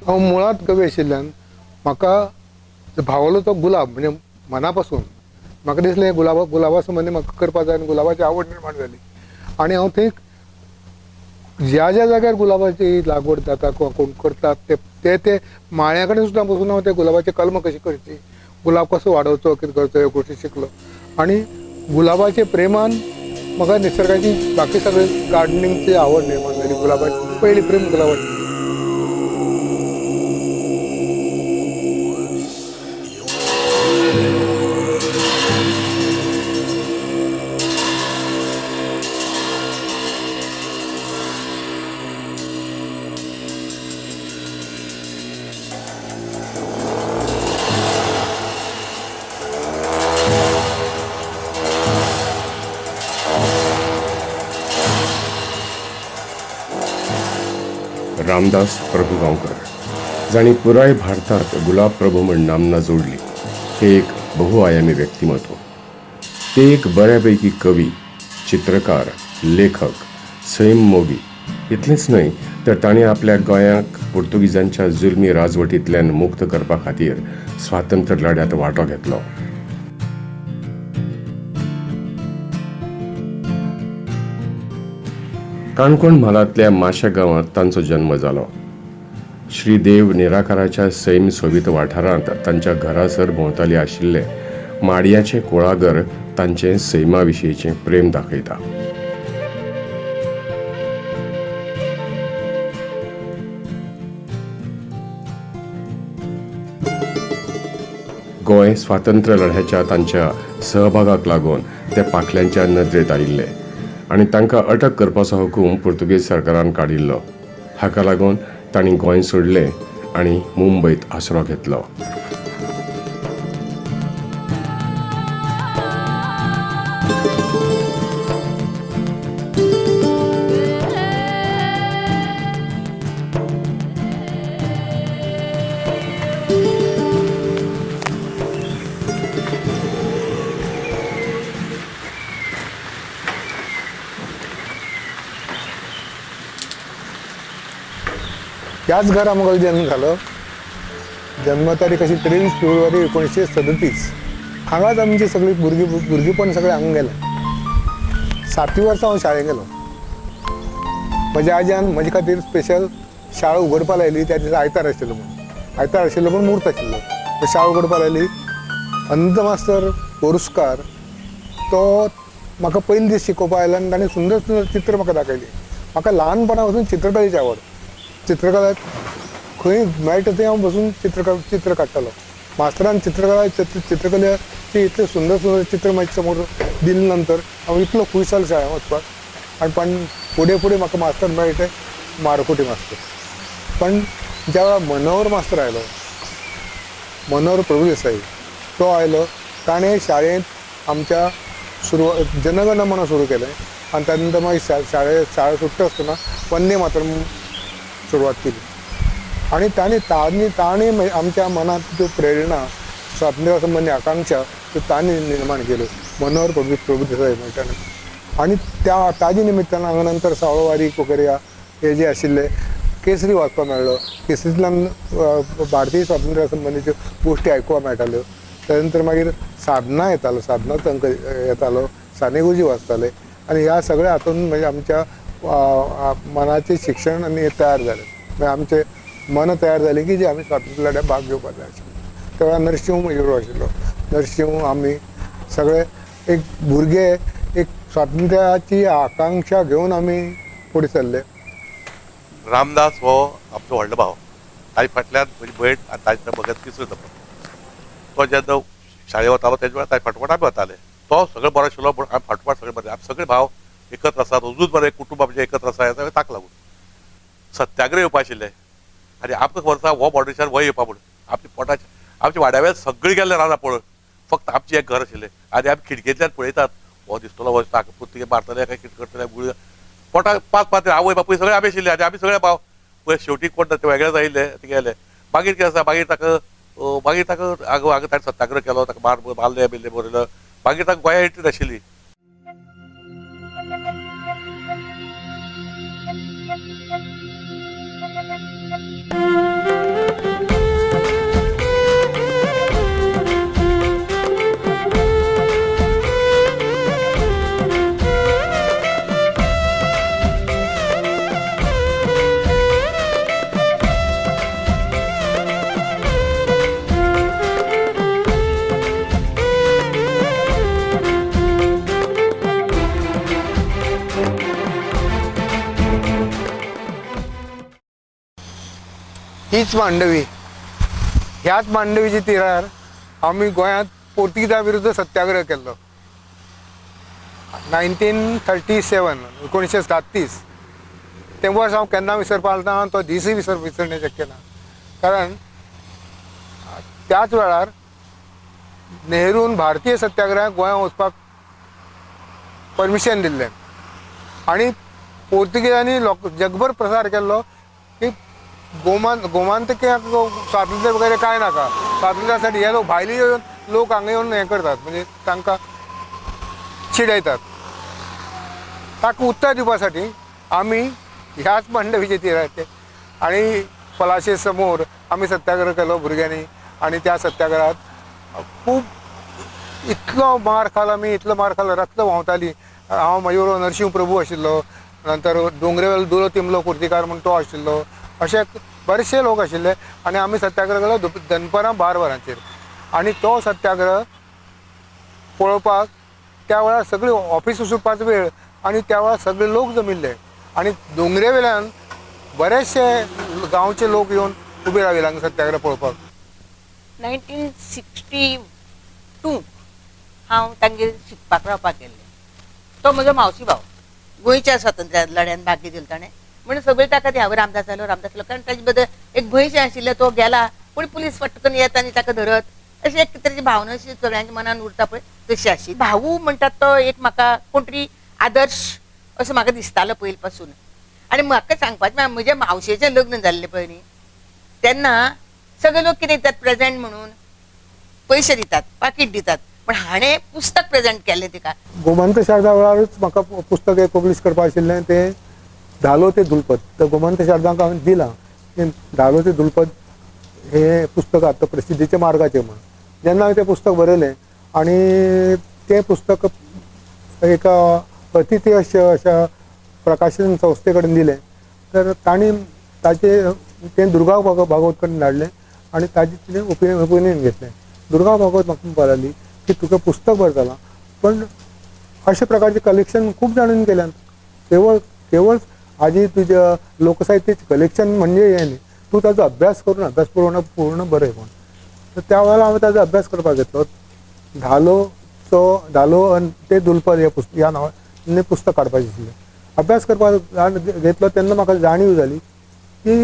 हांव मुळांत कवी आशिल्ल्यान म्हाका भावलो तो गुलाब, म्हणजे मना पासून म्हाका दिसलें गुलाबा गुलाबा संबंदी म्हाका करपा जाय आनी गुलाबाची आवड निर्माण जाली. आनी हांव थंय ज्या ज्या जाग्यार गुलाबाची लागवड जाता, कोण करतात ते ते ते माळ्या कडेन सुद्दां बसून हांव ते गुलाबाची कलमां कशी करची, गुलाब कसो वाडोवचो, कितें करचो ह्यो गोश्टी शिकलो. आनी गुलाबाचे प्रेमान म्हाका निसर्गाची बाकी सगळे गार्डनिंगची आवड निर्माण जाली. गुलाबाची पयली प्रेम गुलाबाची. रामदास प्रभुगांवकर जांणी पुराय भारतांत गुलाब प्रभू म्हण नामना जोडली, हे एक बहुआयामी व्यक्तिमत्व. ते एक बऱ्यापैकी कवी, चित्रकार, लेखक, सैम मोगी, इतलेंच न्हय तर तांणी आपल्या गोंयाक पुर्तुगीजांच्या जुलमी राजवटींतल्यान मुक्त करपा खातीर स्वातंत्र्य लढ्यांत वांटो घेतलो. काणकोण म्हालांतल्या माशा गांवांत तांचो जन्म जालो. श्री देव निराकाराच्या सैम सोबीत वाठारांत तांच्या घरासर भोंवताली आशिल्ले माडयाचें कुळागर तांचें सैमा विशींचें प्रेम दाखयता. गोंय स्वातंत्र्य लढ्याच्या तांच्या सहभागाक लागून ते पाखल्यांच्या नदरेंत आयिल्ले आनी तांकां अटक करपाचो हुकूम पुर्तुगेज सरकारान काडिल्लो. हाका लागून तांणी गोंय सोडलें आनी मुंबयत आसरो घेतलो. त्याच घरा म्हजो जन्म जालो. जन्म तारीख अशी 23 फेब्रुवारी 1937. हांगाच आमची सगळी भुरगीं भुरगींपण सगळें हांगा गेलें. सातवी वर्सा हांव शाळेक गेलो. म्हज्या आज्यान म्हजे खातीर स्पेशल शाळा उगडपा लायली. त्या दिसा आयतार आशिल्लो म्हणून, आयतार आशिल्लो पूण म्हूर्त आशिल्लो. शाळा उगडपा लायली. अनंत मास्तर बोरुस्कार तो म्हाका पयले दीस शिकोवपा आयलो आनी ताणें सुंदर सुंदर चित्र म्हाका दाखयली. म्हाका ल्हानपणा पासून चित्रकलेची आवड. चित्रकला खंय मेळटा थंय हांव बसून चित्र काडटालो. मास्तरान चित्रकला चित्रकलेची इतले सुंदर सुंदर चित्र म्हाजे समोर दिले नंतर हांव इतलो खूश जालो शाळेंत वचपाक. आनी पण फुडें फुडें म्हाका मास्तर मेळ्ळे मारकोटी मास्तर. पण ज्या वेळार मनोहर मास्तर आयलो, मनोहर प्रभुदेसाई तो आयलो, ताणें शाळेंत आमच्या सुरवात जनगण मन सुरू केलें. आनी त्या नंतर मागीर शाळे शाळा सुट्टा आसतना वंदे मातरम सुरवात केली. आनी ताणें ताणी ताणें आमच्या मनांत त्यो प्रेरणा, स्वातंत्र्या संबंदी आकांक्षा त्यो ताणें निर्माण केल्यो, मनोहर प्रभुदेसाई म्हणटा. आनी त्या ताजे निमित्तान हांगा नंतर सावळवारी वगैरे हे जे आशिल्ले केसरी वाचपाक मेळ्ळो. केसरींतल्यान भारतीय स्वातंत्र्या संबंदीच्यो गोश्टी आयकुपाक मेळटाल्यो. त्या नंतर मागीर साधना येतालो, साधना अंक येतालो, साने गुरुजी वाचताले. आनी ह्या सगळ्या हातून म्हणजे आमच्या मनाचें शिक्षण आनी तयार जालें. मागीर आमचें मन तयार जालें की जे आमी स्वातंत्र्य लढ्याक भाग घेवपाक जाय आशिल्लो. त्या वेळार नरशिंव हिरो आशिल्लो. नरशिंव आमी सगळे एक भुरगे एक स्वातंत्र्याची आकांक्षा घेवन आमी फुडें सरले. रामदास हो आमचो व्हडलो भाव. ताजे फाटल्यान म्हजी भयण आनी ताजे भगत तिसरो नंबर. तो जेन्ना शाळेक वतालो तेजे वेळार ताजे फाटोफाट आमी वताले. तो सगळें बरो आशिल्लो पूण आमी फाटोफाट सगळे बरे. आमी सगळे भाव एकत्र आसात, अजून बरें कुटुंब आमचें एकत्र आसा. ह्या ताका लागून सत्याग्रह येवपा आशिल्ले आनी आमकां खबर आसा हो बॉर्डरीच्यान वय येवपा म्हूण. आमच्या पोटाचे आमच्या वाड्या वयल्यान सगळीं गेल्ले रानां पळोवन, फक्त आमचें एक घर आशिल्लें. आनी आमी खिडकेंतल्यान पळयतात, हो दिसतलो हो ताका पुर्तुगेज मारतले काय कितें करतले. गुळी पोटाक पांच पांच आवय बापूय सगळे आमी आशिल्ले आनी आमी सगळे भाव. पळय शेवटी कोण ते वेगळेच आयिल्ले ते गेले. मागीर कितें आसा, मागीर ताका मागीर ताका आगो आगो ताणें सत्याग्रह केलो, ताका मार मारले बिल्ले बरयलो. मागीर ताका गोंया एंट्री नाशिल्ली. हीच मांडवी, ह्याच मांडवीच्या तिरार आमी गोंयांत पोर्तुगिजा विरुद्ध सत्याग्रह केल्लो 1937, 1937. तें वर्स हांव केन्ना विसरपाक ना, तो दिसूय विसरणे शक्य ना. कारण त्याच वेळार नेहरून भारतीय सत्याग्रहाक गोंयांत वचपाक परमिशन दिल्लें आनी पोर्तुगेजांनी लोक जगभर प्रसार केल्लो की गोमांतकाक स्वातंत्र्य वगैरे कांय नाका, स्वातंत्र्यासाठी हे लोक भायले येवन लोक हांगा येवन हें करतात, म्हणजे तांकां चिडयतात. ताका उत्तर दिवपा साठी आमी ह्याच मांडवीचे तिराचे आनी पलाशे समोर आमी सत्याग्रह केलो भुरग्यांनी. आनी त्या सत्याग्रहात खूब इतलो मार खालो आमी, इतलो मार खालो, रक्त व्हांवताली. हांव म्हजे बरोबर नरशिंव प्रभू आशिल्लो, नंतर दोंगरेवेलो दुलो तिमलो कुर्तीकार म्हूण तो आशिल्लो, अशे बरेचशे लोक आशिल्ले. आनी आमी सत्याग्रह केलो दनपरां 12 वरांचेर. आनी तो सत्याग्रह पळोवपाक त्या वेळार सगळी ऑफिस सुटपाचो वेळ आनी त्या वेळार सगळे लोक जमिल्ले आनी दोंगरे वेल्यान बरेचशे गांवचे लोक येवन उबे राविल्ले हांगा सत्याग्रह पळोवपाक. 1962 हांव तांगेर शिकपाक रावपाक गेल्लें. तो म्हजो मावशी भाव, गोंयच्या स्वातंत्र्या लढ्यान भाग घेतिल्लो ताणें, म्हणून सगळें ताका ती हांव रामदास जालो, रामदास जालो, कारण ताजे बद्दल एक भंय आशिल्लो, तो गेला पूण पुलीस फटकन येता आनी ताका धरत, अशी एक तरेची भावना अशी सगळ्यांच्या मनान उरता पळय तशी आशिल्ली. भाऊ म्हणटात तो एक म्हाका कोण तरी आदर्श असो म्हाका दिसतालो पयलीं पासून. आनी म्हाका सांगपाचें म्हज्या मावशेचें लग्न जाल्लें पळय न्ही, तेन्ना सगळे लोक कितें दितात प्रेजेंट म्हणून, पयशे दितात, पाकीट दितात, पण हाणें पुस्तक प्रेजेंट केल्लें तिका. गोमंत शारदा वेळारूच म्हाका पुस्तक एक पब्लीश करपाक आशिल्लें, तें धालो ते दुलपद. तर गोमंत शारदांक हांवें दिलां तें धालो ते दुलपद हें पुस्तक आतां प्रसिद्धीच्या मार्गाचेर म्हूण. जेन्ना हांवें तें पुस्तक बरयलें आनी तें पुस्तक एका अतिथी अशा प्रकाशन संस्थे कडेन दिलें, तर तांणी ताचें तें दुर्गा भागवत कडेन धाडलें आनी ताजें तिणें ओपिनियन घेतलें. दुर्गा भागवत म्हाका म्हणपाक लागली की तुका पुस्तक बरें जालां, पण अशा प्रकारचें कलेक्शन खूब जाणांनी केल्यात, केवळ केवळ आजी तुज्या लोकसाहित्याचें कलेक्शन म्हणजे हें न्ही, तूं ताजो अभ्यास करून अभ्यास पूर्ण पूर्ण बरय म्हूण. तर त्या वेळार हांवें ताजो अभ्यास करपाक घेतलो. धालो आनी ते दुलपद हे पुस्तक ह्या नांवान पुस्तक काडपाचें आशिल्लें. अभ्यास करपाक घेतलो तेन्ना म्हाका जाणीव जाली की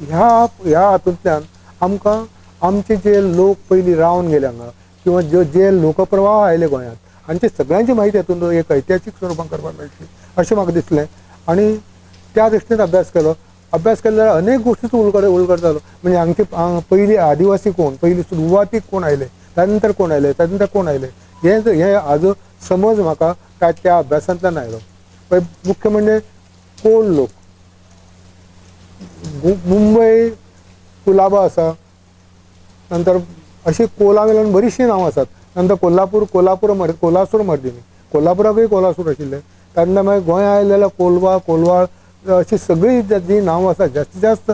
ह्या ह्या हातूंतल्यान आमकां आमचे जे लोक पयलीं रावन गेले हांगा किंवा जे लोकप्रवाह आयले गोंयांत हांचे सगळ्यांची म्हायती हातूंत एक ऐतिहासीक स्वरुपान करपाक मेळटली अशें म्हाका दिसलें. आनी त्या दृश्टीन अभ्यास केलो. अभ्यास केलो जाल्यार अनेक गोश्टीचो उलगड जालो. म्हणजे हांगचे पयलीं आदिवासी कोण, पयलीं सुरवातीक कोण आयले, त्यानंतर कोण आयले, त्यानंतर कोण आयले, हे हाजो समज म्हाका त्या अभ्यासांतल्यान आयलो. मुख्य म्हणजे कोल लोक, मुंबय कुलाबा आसा, नंतर अशी कोला वयल्यान बरीचशीं नांवां आसात. नंतर कोल्हापूर, कोल्हापूर कोल्हासूर मर्दिनी, कोल्हापुराकूय कोल्हासूर आशिल्ले. तेन्ना मागीर गोंया आयले जाल्यार कोलवा, कोलवाळ अशी सगळीं जीं नांवां आसात जास्तीत जास्त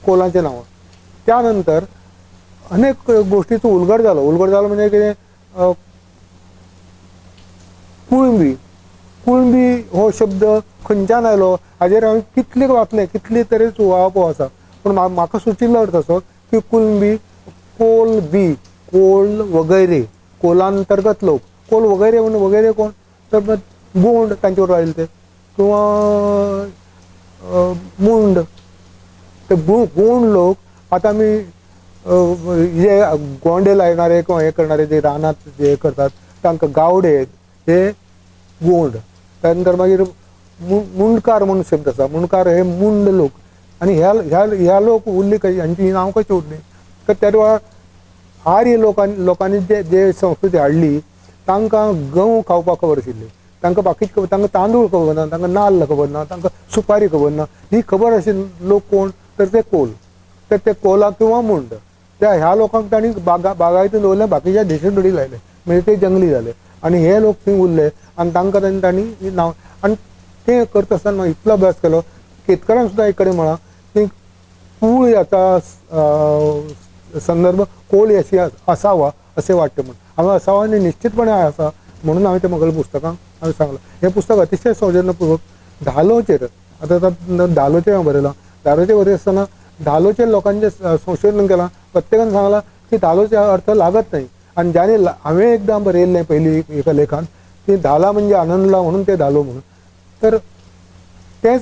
कोलांचीं नांवां. त्या नंतर अनेक गोश्टीचो उलगड जालो. उलगड जालो म्हणजे कितें, कुळंबी, कुळंबी हो शब्द खंयच्यान आयलो हाजेर हांवें कितले वाचलें, कितले तरेचो उहापोह आसा, पूण म्हाका सुचिल्लो अर्थ असो की कुळंबी कोल बी, कोल वगैरे, कोलांतर्गत लोक, कोल वगैरे म्हणून वगैरे कोण, तर गोंड तांचे बरोबर आयले ते, किंवा मुंड, ते गोंड लोक. आतां आमी जे गोंडे लायणारे किंवा हे करणारे जे रानांत जे करतात तांकां गावडे हे गोंड. त्यानंतर मागीर मुंडकार म्हणून शब्द आसा, मुंडकार हे मुंड लोक. आनी ह्या ह्या ह्या लोक उरले कशी, हांची नांव कशी उरली, तर त्या वेळार आर्य लोकांनी जे जे संस्कृती हाडली तांकां गंव खावपाक खबर आशिल्ली, तांकां बाकीची खबर, तांकां तांदूळ खबर ना, तांकां नाल्ल खबर ना, तांकां सुपारी खबर ना. ही खबर आशिल्ले लोक कोण, तर ते कोल, तर ते कोला किंवा मुंड. त्या ह्या लोकांक तांणी बागायतून दवरले, बाकीच्या देशांत उडी लायले, म्हणजे ते जंगली जाले आनी हे लोक थंय उरले आनी तांकां तांणी नांव. आनी ते करता आसतना इतलो अभ्यास केलो, केतकरान सुद्दां एक कडेन म्हळां की कूळ याचा संदर्भ कोल याची असावा असे वाटते म्हणून. हांवें असावा आनी निश्चितपणे आसा म्हणून हांवें तें म्हगेल्या पुस्तकांक हांवें सांगलां. हें पुस्तक अतिशय सौजन्यपूर्वक धालोचेर, आतां धालोचेर हांवें बरयलां. धालोचेर बरयता आसतना धालोचे लोकांचे संशोधन केलां, प्रत्येकान सांगलां की धालोचे अर्थ लागत नाही. आनी ज्याने हांवें एकदां बरयल्लें पयलीं एका लेखान की धाला म्हणजे आनंदला म्हणून ते धालो म्हणून, तर तेच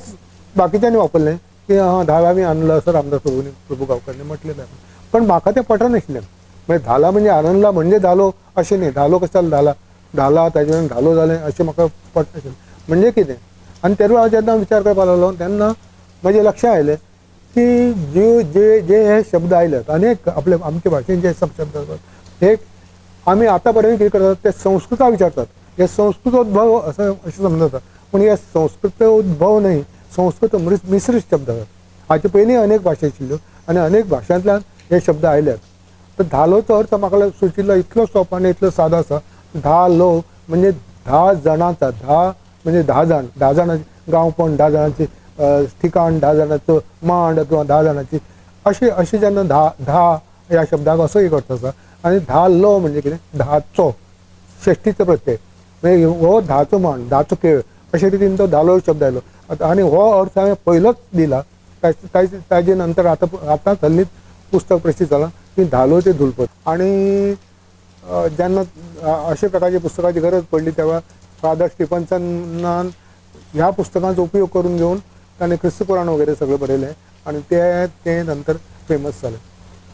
बाकीच्यांनी वापरलें की हां धाला मी आणलं असं रामदास प्रभूने प्रभुगावकरने म्हटलेलं आहे. पण म्हाका तें पटनाशिल्लें. म्हणजे धाला म्हणजे आनंदला म्हणजे धालो अशें न्ही, धालो कसो जालो धाला धाला ताजे वयल्यान धालो जालें अशें म्हाका पटनाशिल्लें. म्हणजे कितें आनी तेन्ना हांव जेन्ना विचार करपाक लागलो तेन्ना म्हज्या लक्षांत आयलें की जे जे जे हे शब्द आयल्यात अनेक आपले आमचे भाशेन जे शब्द आसात हे आमी आतां पर्यंत कितें करतात ते संस्कृता विचारतात, हे संस्कृतोद्भव असं अशें समजतात, पूण हे संस्कृतोद्भव न्हय, संस्कृत मिश्रित शब्द आसात. हाचे पयलीं अनेक भाशा आशिल्ल्यो आनी अनेक भाशांतल्यान हे शब्द आयल्यात. तर धालोचो अर्थ म्हाका सुचिल्लो इतलो सोंपो आनी इतलो सादो आसा. धालो म्हणजे 10 जाणांचा, 10 म्हणजे 10 जाण, 10 जाणांचे गांवपण, 10 जाणांचे ठिकाण, 10 जाणांचो मांड किंवा 10 जाणांची अशें अशें जेन्ना धा धा ह्या शब्दाक असो एक अर्थ आसा. आनी धालो म्हणजे कितें, धाचो षष्टीचो प्रत्यय, म्हणजे हो धाचो मांड, धाचो खेळ अशे रितीन तो धालो शब्द आयलो. आनी हो अर्थ हांवें पयलोच दिला. ताजे नंतर आतां आतांच हल्लीच पुस्तक प्रसिद्ध जालां की धालो ते धुलपद. आनी जेन्ना अशा प्रकारच्या पुस्तकाची गरज पडली तेव्हा फादर स्टिफन्सनान ह्या पुस्तकांचो उपयोग करून घेवन ताणें क्रिस्तपुराण वगैरे सगळें बरयलें आनी ते ते नंतर फेमस जालें.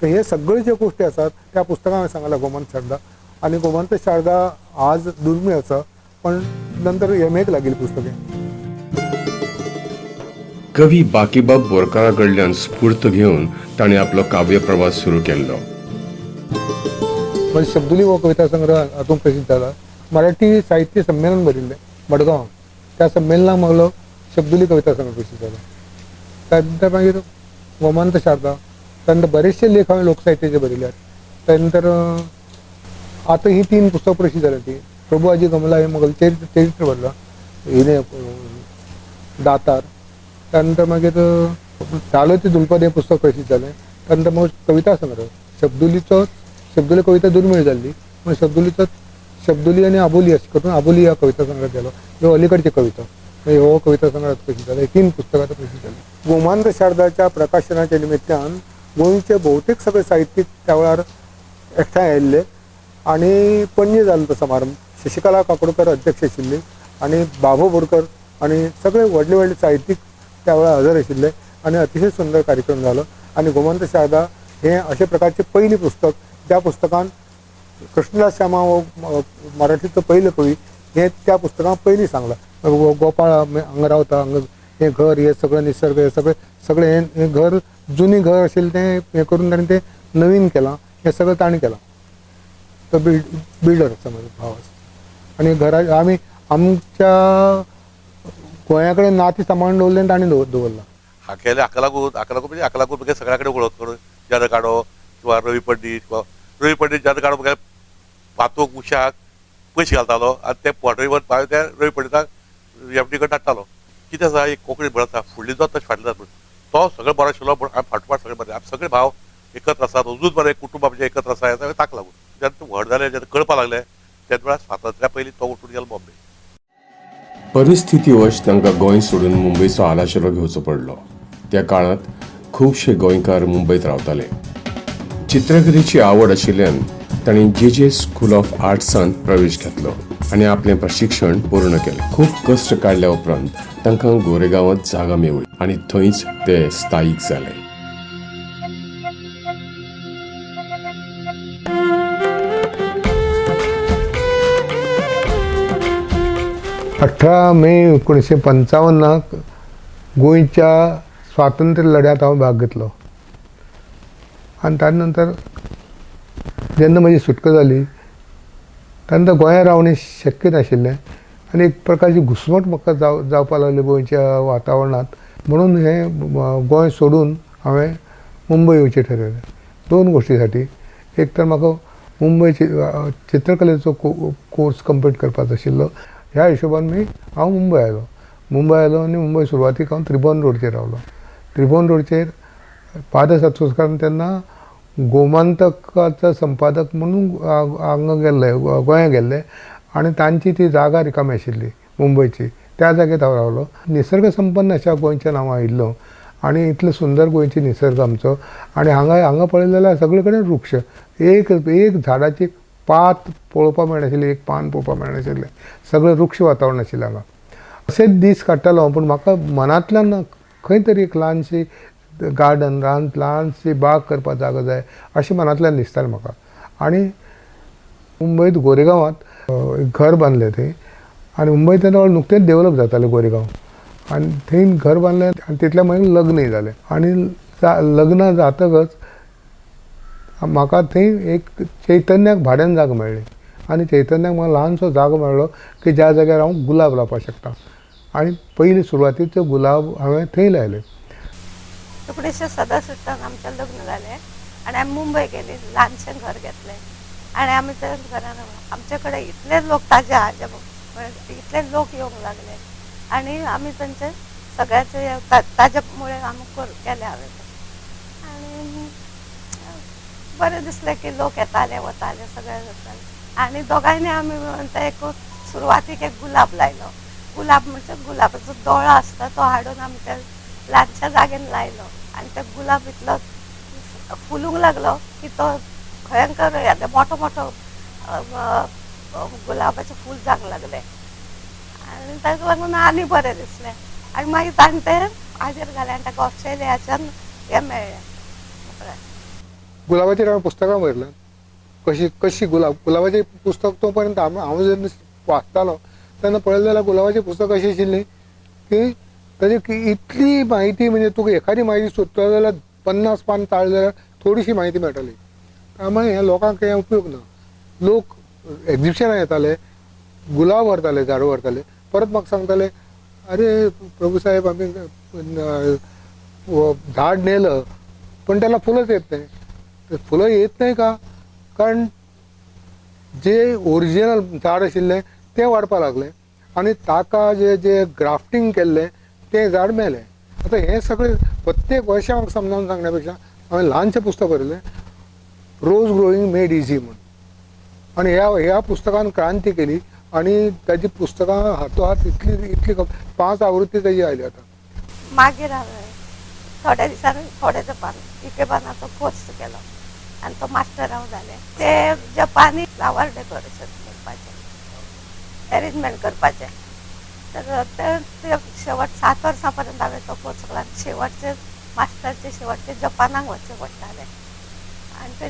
तर हे सगळे जे गोश्टी आसात त्या पुस्तकां हांवें सांगलां गोमंत शारदा. आनी गोमंत शारदा आज दुर्मीळ आसा, पण नंतर एम एक लागिल्ली पुस्तकें. कवी बाकीबाब बोरकारा कडल्यान स्फूर्त घेवन ताणें आपलो काव्य प्रवास सुरू केल्लो. म्हणजे शब्दुली हो कविता संग्रह हातूंत प्रसिद्ध जाला. मराठी साहित्य संमेलन भरिल्लें मडगांव, त्या संमेलनाक म्हगलो शब्दुली कविता संग्रह प्रसिद्ध जाला. त्यानंतर मागीर गोमंत शारदा, त्यानंतर बरेचशे लेख हांवें लोकसाहित्याचे बरयल्यात. त्यानंतर आतां ही 3 पुस्तकां प्रसिद्ध जाल्यात. ती प्रभु आजी गमला हें म्हगलें चरित्र बरयलां हिणें दातार. त्यानंतर मागीर धालो ते धुलपद हें पुस्तक प्रसिद्ध जालें. त्यानंतर मग कविता संग्रह शब्दुलीचो, शब्दुली कविता दुर्मीळ जाल्ली पूण शब्दुलीचो शब्दुली आनी आबोली अशें करून आबोली ह्या कविता संग्रह केलो. ह्यो अलीकडची कविता, म्हणजे हो कविता संग्रह प्रसिद्ध जाला. 3 पुस्तकां आतां प्रसिद्ध जालीं. गोमंत शारदाच्या प्रकाशनाच्या निमित्तान गोंयचे भोवतेक सगळे साहित्यीक त्या वेळार एकठांय आयिल्ले आनी पणजे जालो तो समारंभ. शशिकला काकोडकर अध्यक्ष आशिल्ली आनी बाबो बोरकर आनी सगळे व्हडले व्हडले साहित्यीक त्या वेळार हजर आशिल्ले आनी अतिशय सुंदर कार्यक्रम जालो. आनी गोमंत शारदा हें अशे प्रकारचें पयलें पुस्तक ज्या पुस्तकान कृष्णदास श्यामा हो मराठीचो पयलो कवी हें त्या पुस्तकान पयलीं सांगलां. गोपाळ हांगा रावता, हांगा हें घर, हें सगळें निसर्ग, हें सगळें सगळें हें घर जुनी घर आशिल्लें तें हें करून ताणें तें नवीन केलां, हें सगळें ताणें केलां. तो बिल्डर आसा म्हजो भाव आसा. आनी घरा आमी आमच्या गोंया कडेन नातें सांबाळून दवरलें आनी ताणें दवरलां. हाकेले हाका लागून हाका लागून म्हणजे हाका लागून म्हणजे सगळ्या कडेन वळख करून जेन्ना काडो किंवा रवी पंडीत किंवा रवी पंडीत जेन्ना काडो म्हणजे पातोक उशाक पयशे घालतालो आनी ते पोटरीवर हांवें त्या रवी पंडिताक एफ डी कडेन धाडटालो. कितें आसा एक कोंकणी म्हणत आसा फुडली जात तशें फाटली जात तो सगळें बरो आशिल्लो पूण आमी फाटोफाट सगळें बरें आमी सगळे भाव एकत्र आसात, अजून बरें कुटुंब आमचें एकत्र आसा ह्या ताका लागून. जेन्ना व्हड जालें जेन्ना कळपाक लागलें तेन्ना वेळार स्वातंत्र्या पयलीं तो उठून गेलो बॉम्बे. परिस्थितीवश तांकां गोंय सोडून मुंबयचो आलाशिरो घेवचो पडलो. त्या काळांत खुबशे गोंयकार मुंबयत रावताले. चित्रकलेची आवड आशिल्ल्यान तांणी जे जे स्कूल ऑफ आर्ट्सांत प्रवेश घेतलो आनी आपलें प्रशिक्षण पूर्ण केलें. खूब कश्ट काडल्या उपरांत तांकां गोरेगांवांत जागा मेळ्ळी आनी थंयच ते स्थायीक जाले. 18 मे 1955 गोंयच्या स्वातंत्र्य लढ्यांत हांव भाग घेतलो आनी ताजे नंतर जेन्ना म्हजी सुटका जाली तेन्ना गोंयांत रावणें शक्य नाशिल्लें आनी एक प्रकारची घुस्मट म्हाका जावपाक लागली गोंयच्या वातावरणांत. म्हणून हें गोंय सोडून हांवें मुंबय येवचें ठरयलें. 2 गोश्टी साठी, एक तर म्हाका मुंबय चित्रकलेचो कोर्स कंप्लीट करपाचो आशिल्लो, ह्या हिशोबान मी हांव मुंबय आयलो. मुंबय आयलो आनी मुंबय सुरवातीक हांव त्रिभुवन रोडचेर रावलो. त्रिभुवन रोडचेर फादर सातसोस्कारान तेन्ना गोमंतकाचो संपादक म्हणून हांगा गेल्ले, गोंया गेल्ले आनी तांची ती जागा रिकामी आशिल्ली मुंबयची, त्या जाग्यार हांव रावलो. निसर्ग संपन्न अशा गोंयच्या नांवां आयिल्लो आनी इतलो सुंदर गोंयची निसर्ग आमचो. आनी हांगा हांगा पळयलें जाल्यार सगळे कडेन वृक्ष, एक एक झाडाची पात पळोवपाक मेळनाशिल्ली, एक पान पळोवपाक मेळनाशिल्लें. सगळें वृक्ष वातावरण आशिल्लें हांगा. अशेच दीस काडटालो हांव, पूण म्हाका मनांतल्यान खंय तरी एक ल्हानशी गार्डन, ल्हान ल्हानशी बाग करपाक जागो जाय अशें मनांतल्यान दिसतालें म्हाका. आनी मुंबयत गोरेगांवांत एक घर बांदलें थंय. आनी मुंबय तेन्ना नुकतेंच डेवलप जातालें गोरेगांव. आनी थंय घर बांदलें आनी तितल्या मागीर लग्नय जालें. आनी लग्न जातकच म्हाका थंय एक चैतन्याक भाड्यान जागो मेळ्ळी. आनी चैतन्याक म्हाका ल्हानसो जागो मेळ्ळो की ज्या जाग्यार हांव गुलाब लावपाक शकता. आनी पयली सुरवातीचे गुलाब हांवें थंय लायले. 1967 आमचें लग्न जालें आनी आमी मुंबय गेली. ल्हानशें घर घेतलें आनी आमी त्या घरान, आमचे कडेन इतले लोक, ताजे हाजे इतले लोक येवंक लागले आनी आमी तांचे सगळ्याचे ताजे मुळे आमी केलें हांवें तें. आनी बरें दिसलें की लोक येताले वताले, सगळे जाताले. आनी दोगांयनी आमी मेळून ते एक सुरवातीक एक गुलाब लायलो. गुलाब म्हणजे गुलाबाचो दोळो आसता, तो हाडून आमी त्या ल्हानशा जागेन लायलो. आनी तो गुलाब इतलो फुलूंक लागलो की तो भयंकर मोठो मोठो गुलाबाचें फूल जावंक लागलें. आनी ताका लागून आनी बरें दिसलें. आनी मागीर ताणें तें हाजेर घालें आनी ताका ऑस्ट्रेलियाच्यान हें मेळ्ळें. गुलाबाचेर हांवें पुस्तकां बरयल्यात, कशी कशी गुलाब. गुलाबाचें पुस्तक तो पर्यंत हांव जेन्ना वाचतालो तेन्ना पळयलें जाल्यार गुलाबाचें पुस्तक अशें आशिल्लें की ताजी इतली म्हायती, म्हणजे तुका एखादी म्हायती सोदतलो जाल्यार 50 पान ताळ्ळें जाल्यार थोडीशी म्हायती मेळटाली. त्यामुळे ह्या लोकांक हें उपयोग ना. लोक एग्जिबिशनाक येताले, गुलाब व्हरताले, झाडां व्हरताले, परत म्हाका सांगताले, अरे प्रभू साहेब, आमी झाड नेलं पण त्याला फुलंच येत नाही. तर फुलं येत नाही का? कारण जे ओरिजिनल झाड आशिल्लें तें वाडपाक लागलें आनी ताका जे जे ग्राफ्टींग केल्लें तें झाड मेलें. आतां हें सगळें प्रत्येक वर्सा म्हाका समजावन सांगण्या पेक्षा हांवें ल्हानशें पुस्तक बरयलें, रोज ग्रोईंग मेड इजी म्हूण. आनी ह्या ह्या पुस्तकान क्रांती केली आनी ताजी पुस्तकां हातोहात इतली इतली 5 आवृत्ती ताजी आयली आतां. मागीर हांवें थोड्या दिसांनी थोड्या तेंपान इकेबानाचो कोर्स केलो आनी तो मास्टर हांव जालें. ते जपानी फ्लावर डेकोरेशन करपाचें, एरेंजमेंट करपाचें. तर ते शेवट 7 वर्सां पर्यंत हांवें तो कोर्स केलो. आनी शेवटचे मास्टरचे शेवटचे जपानाक वचचें पडटालें आनी ते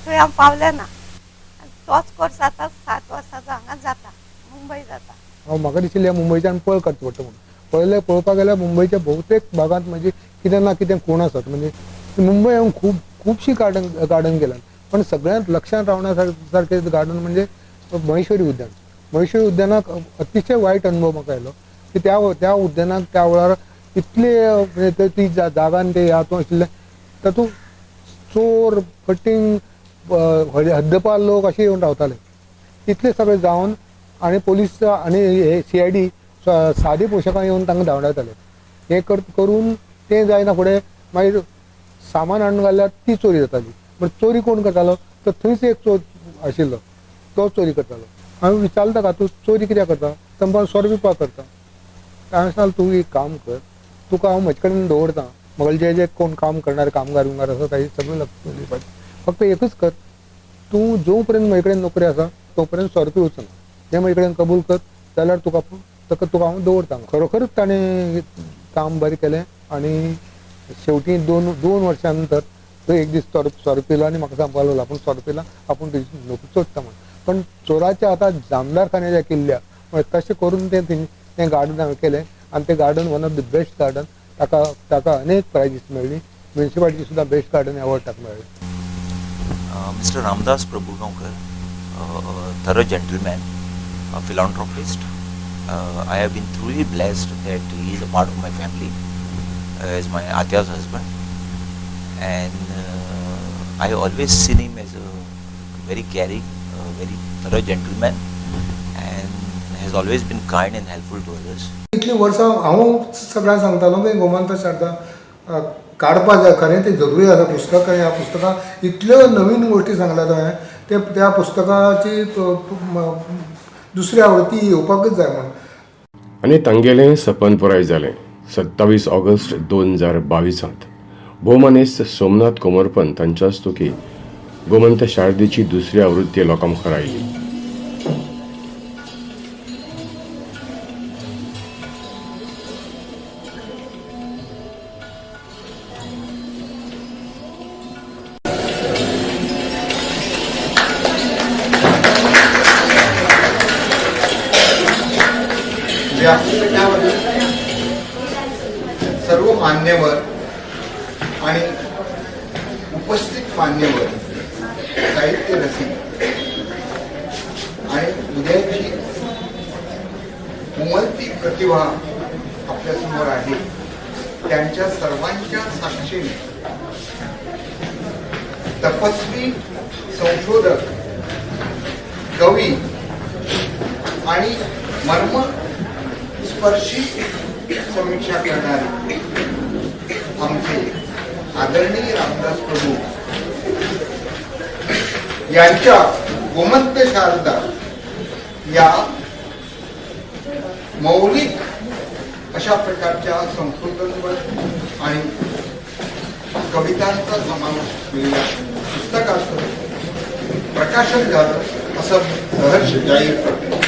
थंय हांव पावलें ना. आनी तोच कोर्स आतां 7 वर्सांचो हांगा जाता, मुंबय जाता. हांव म्हाका दिशिल्लें मुंबयच्यान पळ काडचो पडटा म्हणून. पळयलें, पळोवपाक गेल्यार मुंबयच्या बहुतेक भागांत म्हणजे कितें ना कितें खूण आसात. म्हणजे मुंबय हांव खूब खुबशीं गार्डन केल्यात, पण सगळ्यांत लक्षांत रावण्या सारकें गार्डन म्हणजे महेश्वरी उद्यान. महेश्वरी उद्यानाक अतिशय वायट अनुभव म्हाका आयलो की त्या त्या उद्यानाक त्या वेळार इतले म्हणजे ती जागा आनी ते हातूंत आशिल्लें, तातूंत चोर फटींग हद्दपार लोक अशे येवन रावताले. इतले सगळे जावन आनी पोलीस आनी हे CID सादी पोशाखां येवन तांकां धांवडायताले. हें करून तें जायना फुडें मागीर सामान हाडून घाल्यार ती चोरी जाताली. पूण चोरी कोण करतालो तर थंयच एक चोर आशिल्लो, तो चोरी करतालो. हांवें विचारलें ताका, तूं चोरी कित्याक करता? तो म्हणपाक सोरो पिवपाक करता. हांवें सांगलें, तूं एक काम कर, तुका हांव म्हजे कडेन दवरता, म्हगेले जे जे कोण काम करणारे कामगार बिमगार आसा ताजे सगळें लक्ष दिवपाचें, फक्त एकूच कर, तूं जो पर्यंत म्हजे कडेन नोकरी आसा तो पर्यंत सोरो पिवचो ना, हें म्हजे कडेन कबूल कर, जाल्यार तुका ताका तुका हांव दवरता. खरोखरच ताणें काम बरें केलें आनी शेवटी दोन वर्सां नंतर तो एक दीस सोरो पिलो आनी म्हाका सांगपाक लागलो, आपूण सोरो पिला, आपूण तुजी नोकरी सोडटा म्हूण. पण चोराच्या हातात जामदारखान्याच्या किल्ल्या म्हळ्यार तशें करून तें तें गार्डन हांवें केलें आनी तें garden one of the best garden, ताका ताका अनेक प्रायजीस मेळ्ळी. म्युनिसिपालिटी सुद्दां बेस्ट गार्डन एवॉर्ड ताका मेळ्ळें. Mr. Ramdas Prabhugaonkar, a thorough gentleman, a philanthropist. I have been truly blessed that he is a part of my family as my Atya's husband, and I always seen him as a very caring, very thorough gentleman, and has always been kind and helpful to others. इतलीं वर्सां हांव सगळ्यांक सांगतालो की गोमंत शारदा काडपा जाय, खरें तें जरुरी आसा पुस्तक. आनी ह्या पुस्तकांत इतल्यो नवीन गोश्टी सांगल्यात हांवें, ते त्या पुस्तकाची दुसरी आवृत्ती येवपाकच जाय म्हूण. आनी तांगेलें सपन पुराय जालें. 27 ऑगस्ट 2022 भोवमानेस्त सोमनाथ कोमरपंत हांच्या हस्तुकीं गोमंत शारदेची दुसरी आवृत्ती लोकां मुखार आयली. व्यासपीठावरील सर्व मान्यवर आणि उपस्थित मान्यवर, साहित्य रसिक आणि उद्याची उमलती प्रतिभा आपल्यासमोर आहे, त्यांच्या सर्वांच्या साक्षीने तपस्वी संशोधक, कवी आणि मर्म स्पर्शी समीक्षा करणारे आमचे आदरणीय रामदास प्रभू यांच्या गोमंत शारदा या मौलिक अशा प्रकारच्या संशोधनवर आणि कवितांचा समावेश असलेल्या पुस्तकाचं प्रकाशन झालं असं मी सहर्ष जाहीर करतो.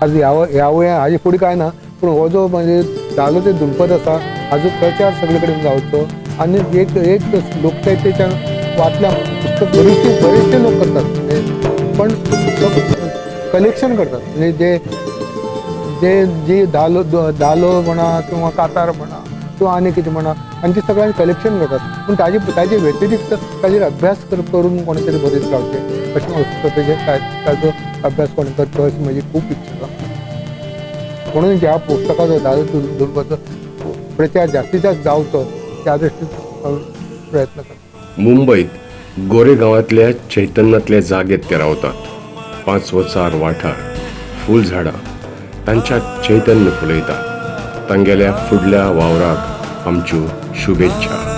आज ह्या हाजे फुडें कांय ना, पूण हो जो म्हणजे धालो ते धुलपद आसा हाजो प्रचार सगळे कडेन जावचो आनी एक एक लोकसाहित्याच्या वाचल्या पुस्तक बरेचशे लोक करतात, पण कलेक्शन करतात. म्हणजे जे जे जी धालो धालो म्हणा किंवा कातार म्हणा किंवा आनी कितें म्हणा, आनी ती सगळ्यांनी कलेक्शन करतात. पूण ताजे व्यतिरिक्त ताजेर अभ्यास करून कोणी तरी बरयत रावचें अशें म्हाका दिसता. ताजो अभ्यास कोणी करचो अशी म्हजी खूब इच्छा आसा. म्हणून ह्या पुस्तकाचो धालो दुर्गाचो प्रचार जास्तीत जास्त जावचो त्या दृष्टीन प्रयत्न करता. मुंबईत गोरेगांवांतल्या चैतन्यातल्या जागेत ते रावतात. पांचवचार वाठार, फुलझाडां तांच्या चैतन्य फुलयता. तांगेल्या फुडल्या वावराक आमच्यो शुभेच्छा.